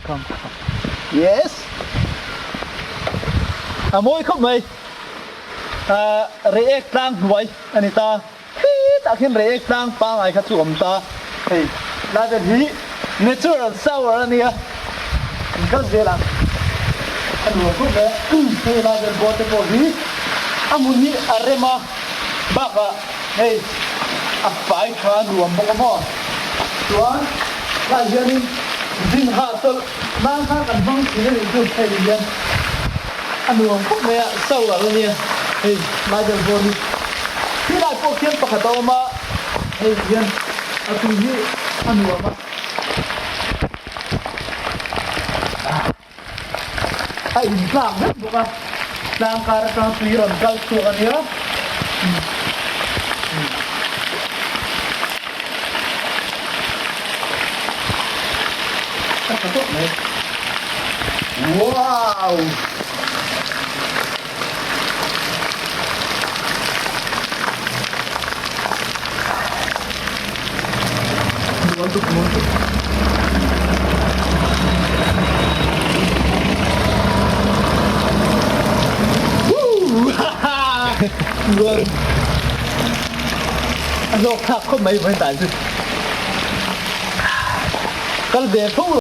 Come, come. Yes. A mawi khawp mai. Uh, Reiek tlang hnuai a ni ta. Khitah khian Reiek tlang pangai kha chu awm ta. Hei, lai vel hi natural shower a nia. In kal zel ang. A nuam khawp mai a. Hei lai vel bawr te pawh hi a hmun hi a rem a. Bakah hei a fai tha nuam bawk a maw? Chuan lai hianin zin hahchawlh nan kha kan hmang thin a nih chu hei hian a nuam khawp mai a, solar a nia hei lai vel bawr hi. Khi lai pawh khian pakhat a awm a, hei hian a tui hi a nuam a. A intlak vek bawk a, tlang kar atanga tui rawn kal chhuak a nia. A tha tawp mai. Wow! Nuam tuk, nuam tuk. Nuam. A hlawk thlak khawp mai vawiin dan chu. Kal ve fo.